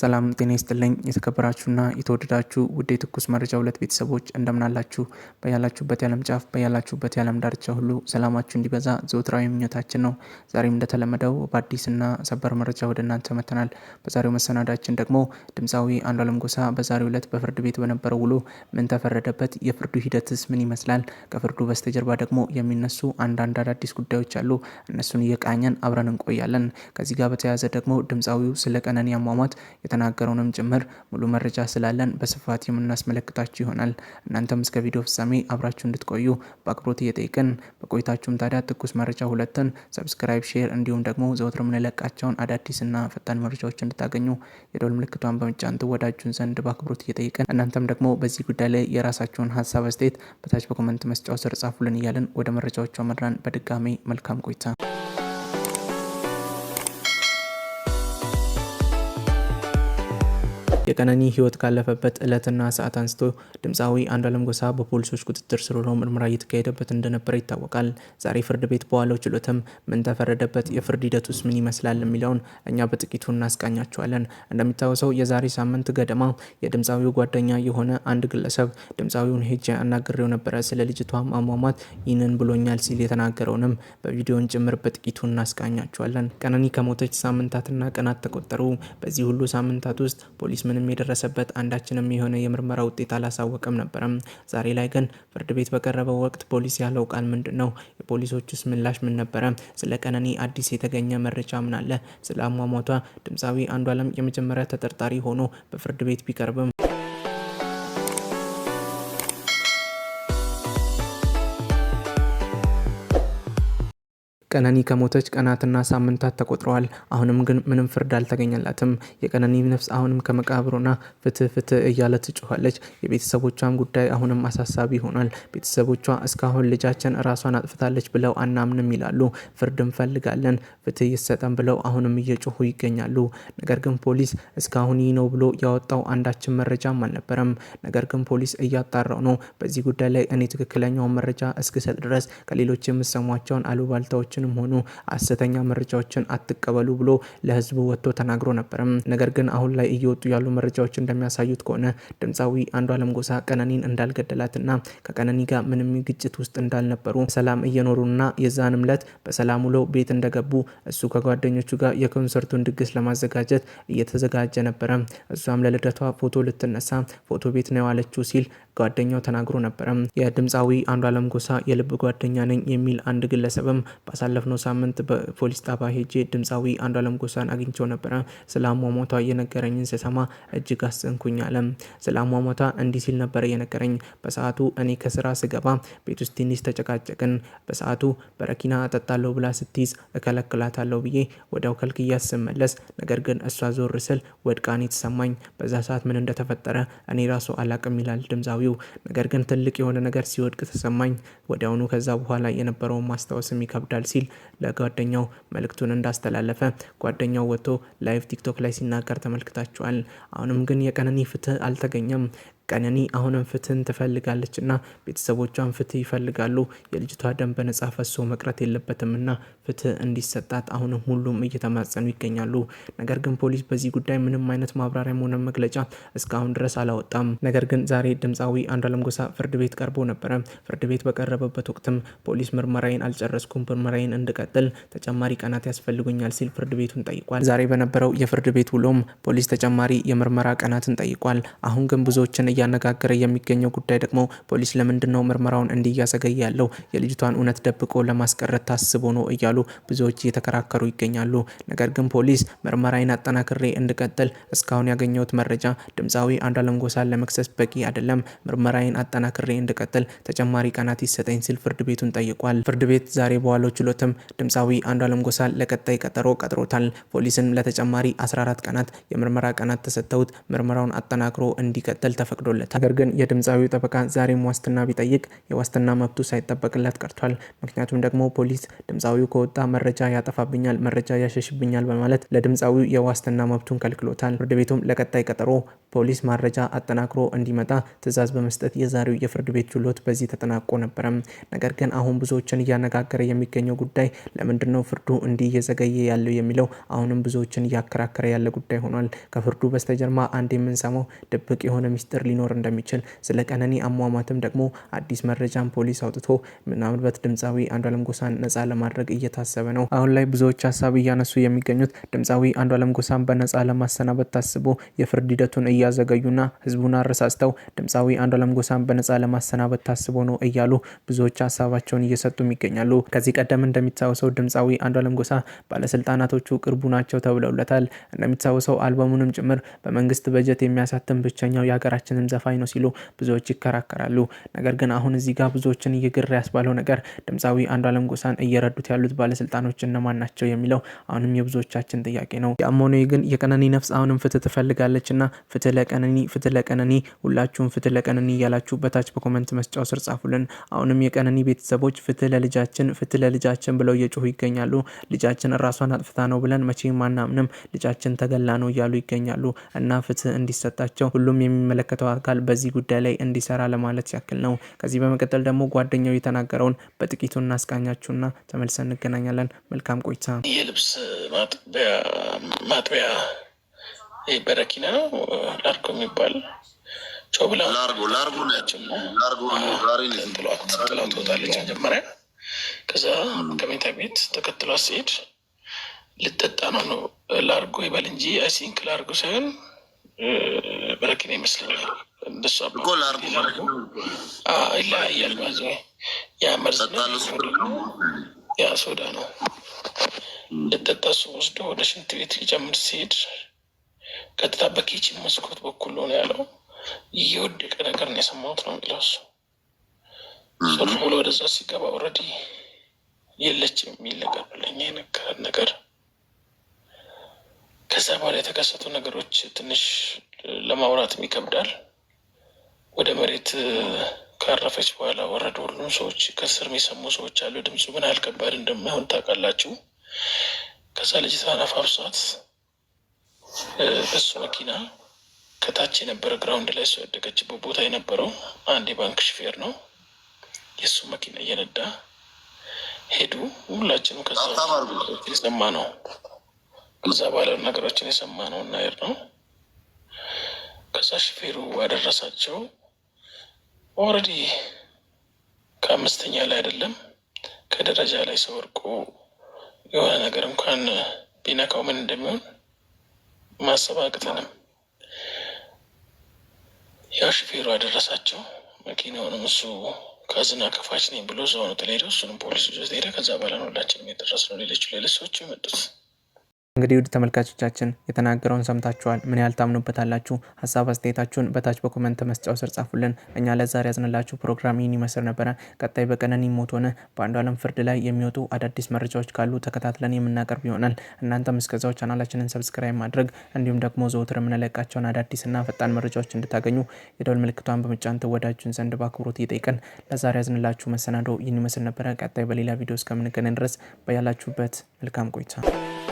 ሰላም ጤና ይስጥልኝ የተከበራችሁና የተወደዳችሁ ውድ የትኩስ መረጃ ሁለት ቤተሰቦች እንደምናላችሁ፣ በያላችሁበት የዓለም ጫፍ በያላችሁበት የዓለም ዳርቻ ሁሉ ሰላማችሁ እንዲበዛ ዘወትራዊ ምኞታችን ነው። ዛሬም እንደተለመደው በአዲስና ሰበር መረጃ ወደ እናንተ መጥተናል። በዛሬው መሰናዳችን ደግሞ ድምፃዊ አንዱዓለም ጎሳ በዛሬው ዕለት በፍርድ ቤት በነበረው ውሎ ምን ተፈረደበት፣ የፍርዱ ሂደትስ ምን ይመስላል፣ ከፍርዱ በስተጀርባ ደግሞ የሚነሱ አንዳንድ አዳዲስ ጉዳዮች አሉ። እነሱን እየቃኘን አብረን እንቆያለን። ከዚህ ጋር በተያያዘ ደግሞ ድምፃዊው ስለ ቀነኒ አሟሟት የተናገረውንም ጭምር ሙሉ መረጃ ስላለን በስፋት የምናስመለክታችሁ ይሆናል። እናንተም እስከ ቪዲዮ ፍጻሜ አብራችሁ እንድትቆዩ በአክብሮት እየጠየቅን በቆይታችሁም ታዲያ ትኩስ መረጃ ሁለትን subscribe፣ share እንዲሁም ደግሞ ዘወትር የምንለቃቸውን አዳዲስና ፈጣን መረጃዎች እንድታገኙ የደወል ምልክቷን በመጫን ትወዳጁን ዘንድ በአክብሮት እየጠየቅን እናንተም ደግሞ በዚህ ጉዳይ ላይ የራሳችሁን ሀሳብ አስተያየት በታች በ comment መስጫው ስር ጻፉልን እያልን ወደ መረጃዎቹ አመራን። በድጋሜ መልካም ቆይታ። የቀነኒ ህይወት ካለፈበት ዕለትና ሰዓት አንስቶ ድምፃዊ አንዱዓለም ጎሳ በፖሊሶች ቁጥጥር ስር ሆኖ ምርመራ እየተካሄደበት እንደነበረ ይታወቃል። ዛሬ ፍርድ ቤት በዋለው ችሎትም ምን ተፈረደበት፣ የፍርድ ሂደቱስ ምን ይመስላል የሚለውን እኛ በጥቂቱ እናስቃኛቸዋለን። እንደሚታወሰው የዛሬ ሳምንት ገደማ የድምፃዊው ጓደኛ የሆነ አንድ ግለሰብ ድምፃዊውን ሄጄ አናግሬው ነበረ፣ ስለ ልጅቷም አሟሟት ይህንን ብሎኛል ሲል የተናገረውንም በቪዲዮን ጭምር በጥቂቱ እናስቃኛቸዋለን። ቀነኒ ከሞተች ሳምንታትና ቀናት ተቆጠሩ። በዚህ ሁሉ ሳምንታት ውስጥ ፖሊስ ምንም የደረሰበት አንዳችንም የሆነ የምርመራ ውጤት አላሳወቀም ነበረም። ዛሬ ላይ ግን ፍርድ ቤት በቀረበው ወቅት ፖሊስ ያለው ቃል ምንድን ነው? የፖሊሶቹስ ምላሽ ምን ነበረ? ስለ ቀነኒ አዲስ የተገኘ መረጃ ምን አለ? ስለ አሟሟቷ ድምፃዊ አንዱዓለም የመጀመሪያ ተጠርጣሪ ሆኖ በፍርድ ቤት ቢቀርብም ቀነኒ ከሞተች ቀናትና ሳምንታት ተቆጥረዋል። አሁንም ግን ምንም ፍርድ አልተገኘላትም። የቀነኒ ነፍስ አሁንም ከመቃብሩና ፍትህ ፍትህ እያለ ትጮኻለች። የቤተሰቦቿም ጉዳይ አሁንም አሳሳቢ ሆኗል። ቤተሰቦቿ እስካሁን ልጃችን ራሷን አጥፍታለች ብለው አናምንም ይላሉ። ፍርድ እንፈልጋለን፣ ፍትህ ይሰጠን ብለው አሁንም እየጮሁ ይገኛሉ። ነገር ግን ፖሊስ እስካሁን ይህ ነው ብሎ ያወጣው አንዳችን መረጃም አልነበረም። ነገር ግን ፖሊስ እያጣራው ነው። በዚህ ጉዳይ ላይ እኔ ትክክለኛውን መረጃ እስክሰጥ ድረስ ከሌሎች የምሰሟቸውን አሉባልታዎችን መረጃዎችንም ሆኑ ሐሰተኛ መረጃዎችን አትቀበሉ ብሎ ለህዝቡ ወጥቶ ተናግሮ ነበረም። ነገር ግን አሁን ላይ እየወጡ ያሉ መረጃዎች እንደሚያሳዩት ከሆነ ድምፃዊ አንዱዓለም ጎሳ ቀነኒን እንዳልገደላትና ከቀነኒ ጋር ምንም ግጭት ውስጥ እንዳልነበሩ ሰላም እየኖሩና የዛንም ዕለት በሰላም ውለው ቤት እንደገቡ እሱ ከጓደኞቹ ጋር የኮንሰርቱን ድግስ ለማዘጋጀት እየተዘጋጀ ነበረ። እሷም ለልደቷ ፎቶ ልትነሳ ፎቶ ቤት ነው የዋለችው ሲል ጓደኛው ተናግሮ ነበረ። የድምፃዊ አንዱዓለም ጎሳ የልብ ጓደኛ ነኝ የሚል አንድ ግለሰብም ባሳለፍነው ሳምንት በፖሊስ ጣቢያ ሄጄ ድምፃዊ አንዱዓለም ጎሳን አግኝቸው ነበረ። ስለ አሟሟቷ የነገረኝን ስሰማ እጅግ አዘንኩኝ አለ። ስለ አሟሟቷ እንዲህ ሲል ነበረ የነገረኝ። በሰዓቱ እኔ ከስራ ስገባ ቤት ውስጥ ትንሽ ተጨቃጨቅን። በሰዓቱ በረኪና እጠጣለሁ ብላ ስትይዝ እከለክላታለሁ ብዬ ወዲያው ከልክያት ስመለስ፣ ነገር ግን እሷ ዞር ስል ወድቃኔ የተሰማኝ። በዛ ሰዓት ምን እንደተፈጠረ እኔ ራሱ አላቅም ይላል ድምፃዊው። ነገር ግን ትልቅ የሆነ ነገር ሲወድቅ ተሰማኝ ወዲያውኑ። ከዛ በኋላ የነበረውን ማስታወስም ይከብዳል ሲል ለጓደኛው መልእክቱን እንዳስተላለፈ ጓደኛው ወጥቶ live ቲክቶክ ላይ ሲናገር ተመልክታችኋል። አሁንም ግን የቀነኒ ፍትህ አልተገኘም። ቀነኒ አሁንም ፍትህን ትፈልጋለች እና ቤተሰቦቿን ፍትህ ይፈልጋሉ። የልጅቷ ደም በነጻ ፈሶ መቅረት የለበትምና ፍትህ እንዲሰጣት አሁንም ሁሉም እየተማጸኑ ይገኛሉ። ነገር ግን ፖሊስ በዚህ ጉዳይ ምንም አይነት ማብራሪያም ሆነ መግለጫ እስካሁን ድረስ አላወጣም። ነገር ግን ዛሬ ድምፃዊ አንዱዓለም ጎሳ ፍርድ ቤት ቀርቦ ነበረ። ፍርድ ቤት በቀረበበት ወቅትም ፖሊስ ምርመራዬን አልጨረስኩም፣ ምርመራዬን እንድቀጥል ተጨማሪ ቀናት ያስፈልጉኛል ሲል ፍርድ ቤቱን ጠይቋል። ዛሬ በነበረው የፍርድ ቤት ውሎም ፖሊስ ተጨማሪ የምርመራ ቀናትን ጠይቋል። አሁን ግን ብዙዎችን እያነጋገረ የሚገኘው ጉዳይ ደግሞ ፖሊስ ለምንድን ነው ምርመራውን እንዲህ እያዘገየ ያለው? የልጅቷን እውነት ደብቆ ለማስቀረት ታስቦ ነው እያሉ ብዙዎች እየተከራከሩ ይገኛሉ። ነገር ግን ፖሊስ ምርመራዬን አጠናክሬ እንድቀጥል እስካሁን ያገኘሁት መረጃ ድምፃዊ አንዱዓለም ጎሳን ለመክሰስ በቂ አይደለም፣ ምርመራዬን አጠናክሬ እንድቀጥል ተጨማሪ ቀናት ይሰጠኝ ሲል ፍርድ ቤቱን ጠይቋል። ፍርድ ቤት ዛሬ በዋለው ችሎትም ድምፃዊ አንዱዓለም ጎሳን ለቀጣይ ቀጠሮ ቀጥሮታል። ፖሊስን ለተጨማሪ 14 ቀናት የምርመራ ቀናት ተሰጥተውት ምርመራውን አጠናክሮ እንዲቀጥል ተፈቅዶለታል። ነገር ግን የድምፃዊው ጠበቃ ዛሬም ዋስትና ቢጠይቅ የዋስትና መብቱ ሳይጠበቅለት ቀርቷል። ምክንያቱም ደግሞ ፖሊስ ድምፃዊው ከወጣ መረጃ ያጠፋብኛል፣ መረጃ ያሸሽብኛል በማለት ለድምፃዊው የዋስትና መብቱን ከልክሎታል። ፍርድ ቤቱም ለቀጣይ ቀጠሮ ፖሊስ ማረጃ አጠናክሮ እንዲመጣ ትዕዛዝ በመስጠት የዛሬው የፍርድ ቤት ችሎት በዚህ ተጠናቆ ነበረ። ነገር ግን አሁን ብዙዎችን እያነጋገረ የሚገኘው ጉዳይ ለምንድነው ፍርዱ እንዲህ እየዘገየ ያለው የሚለው አሁንም ብዙዎችን እያከራከረ ያለ ጉዳይ ሆኗል። ከፍርዱ በስተጀርባ አንድ የምንሰማው ድብቅ የሆነ ሚስጥር ሊኖር እንደሚችል፣ ስለ ቀነኒ አሟሟትም ደግሞ አዲስ መረጃን ፖሊስ አውጥቶ ምናልባት ድምፃዊ አንዷለም ጎሳን ነፃ ለማድረግ እየታሰበ ነው። አሁን ላይ ብዙዎች ሀሳብ እያነሱ የሚገኙት ድምፃዊ አንዷለም ጎሳን በነፃ ለማሰናበት ታስቦ የፍርድ ሂደቱን እያዘገዩና ህዝቡን አረሳስተው ድምፃዊ አንዷለም ጎሳን በነፃ ለማሰናበት ታስቦ ነው እያሉ ብዙዎች ሀሳባቸውን እየሰጡም ይገኛሉ። ከዚህ ቀደም እንደሚታወሰው ድምፃዊ አንዷለም ጎሳ ባለስልጣናቶቹ ቅርቡ ናቸው ተብለውለታል። እንደሚታወሰው አልበሙንም ጭምር በመንግስት በጀት የሚያሳትም ብቸኛው የሀገራችንም ዘፋኝ ነው ሲሉ ብዙዎች ይከራከራሉ። ነገር ግን አሁን እዚህ ጋር ብዙዎችን እየግር ያስባለው ነገር ድምፃዊ አንዷለም ጎሳን እየረዱት ያሉት ባለስልጣኖች እነማን ናቸው የሚለው አሁንም የብዙዎቻችን ጥያቄ ነው። ያም ሆኖ ግን የቀነኒ ነፍስ አሁንም ፍትህ ትፈልጋለች እና ፍትህ ለቀነኒ፣ ፍትህ ለቀነኒ፣ ሁላችሁም ፍትህ ለቀነኒ እያላችሁ በታች በ comment መስጫው ስር ጻፉልን። አሁንም የቀነኒ ቤተሰቦች ፍትህ ለልጃችን፣ ፍትህ ለልጃችን ብለው እየጮሁ ይገኛሉ። ልጃችን ራሷን አጥፍታ ነው ብለን መቼም አናምንም፣ ልጃችን ተገላ ነው እያሉ ይገኛሉ። እና ፍትህ እንዲሰጣቸው ሁሉም የሚመለከተው አካል በዚህ ጉዳይ ላይ እንዲሰራ ለማለት ያክል ነው። ከዚህ በመቀጠል ደግሞ ጓደኛው የተናገረውን በጥቂቱ እናስቃኛችሁና ተመልሰን እንገናኛለን። መልካም ቆይታ። የልብስ ማጥቢያ በረኪና ነው ላርጎ የሚባል ጨው ብላ ጥላ ትወጣለች መጀመሪያ። ከዛ ከመኝታ ቤት ተከትሏ ሲሄድ ልጠጣ ነው ላርጎ ይበል እንጂ I think ላርጎ ሳይሆን በረኪና ይመስለኛል። እንደሱ ይለያያል። ያ መርዝ ያ ሶዳ ነው። ልጠጣ እሱ ወስዶ ወደ ሽንት ቤት ሊጨምር ሲሄድ ቀጥታ በ kitchen መስኮት በኩል ነው ያለው። እየወደቀ ነገር ነው የሰማሁት ነው የሚለው እሱ። ዞር ብሎ ወደዛ ሲገባ already የለችም የሚል ነገር ለኛ የነገረን ነገር። ከዛ በኋላ የተከሰቱ ነገሮች ትንሽ ለማውራትም ይከብዳል። ወደ መሬት ካረፈች በኋላ ወረዱ ሁሉም ሰዎች፣ ከስር የሚሰሙ ሰዎች አሉ። ድምፁ ምን ያህል ከባድ እንደማይሆን ታውቃላችሁ። ከዛ ልጅቷን አፋብሷት በሱ መኪና ከታች የነበረ ground ላይ እሷ የወደቀችበት ቦታ የነበረው አንድ የባንክ ሹፌር ነው። የእሱ መኪና እየነዳ ሄዱ። ሁላችንም ከዛ የሰማ ነው። ከዛ በኋላ ነገሮችን የሰማ ነው እና ሄድ ነው። ከዛ ሹፌሩ አደረሳቸው። Already ከአምስተኛ ላይ አይደለም ከደረጃ ላይ ሰው ወድቆ የሆነ ነገር እንኳን ቢነካው ምን እንደሚሆን ማሰብ አቅተንም። ያው ሹፌሩ አደረሳቸው። መኪናውንም እሱ ካዝና ከፋች ነኝ ብሎ እዛው ነው ጥሎ ሄደው። እሱንም ፖሊስ ይዞት ሄደ። ከዛ በኋላ ነው ሁላችንም የደረስነው። ሌሎች ሰዎች የመጡት። እንግዲህ ውድ ተመልካቾቻችን የተናገረውን ሰምታችኋል። ምን ያህል ታምኑበታላችሁ? ሀሳብ አስተያየታችሁን በታች በ comment መስጫው ስር ጻፉልን። እኛ ለዛሬ ያዝንላችሁ ፕሮግራም ይህን ይመስል ነበረ። ቀጣይ በቀነኒ ሞት ሆነ በአንዷለም ፍርድ ላይ የሚወጡ አዳዲስ መረጃዎች ካሉ ተከታትለን የምናቀርብ ይሆናል። እናንተም እስከዛው ቻናላችንን subscribe ማድረግ እንዲሁም ደግሞ ዘወትር የምንለቃቸውን አዳዲስና ፈጣን መረጃዎች እንድታገኙ የደወል ምልክቷን በመጫን ትወዳጁን ዘንድ በአክብሮት እየጠየቅን ለዛሬ ያዝንላችሁ መሰናዶ ይህን ይመስል ነበረ። ቀጣይ በሌላ ቪዲዮ እስከምንገናኝ ድረስ በያላችሁበት መልካም ቆይታ።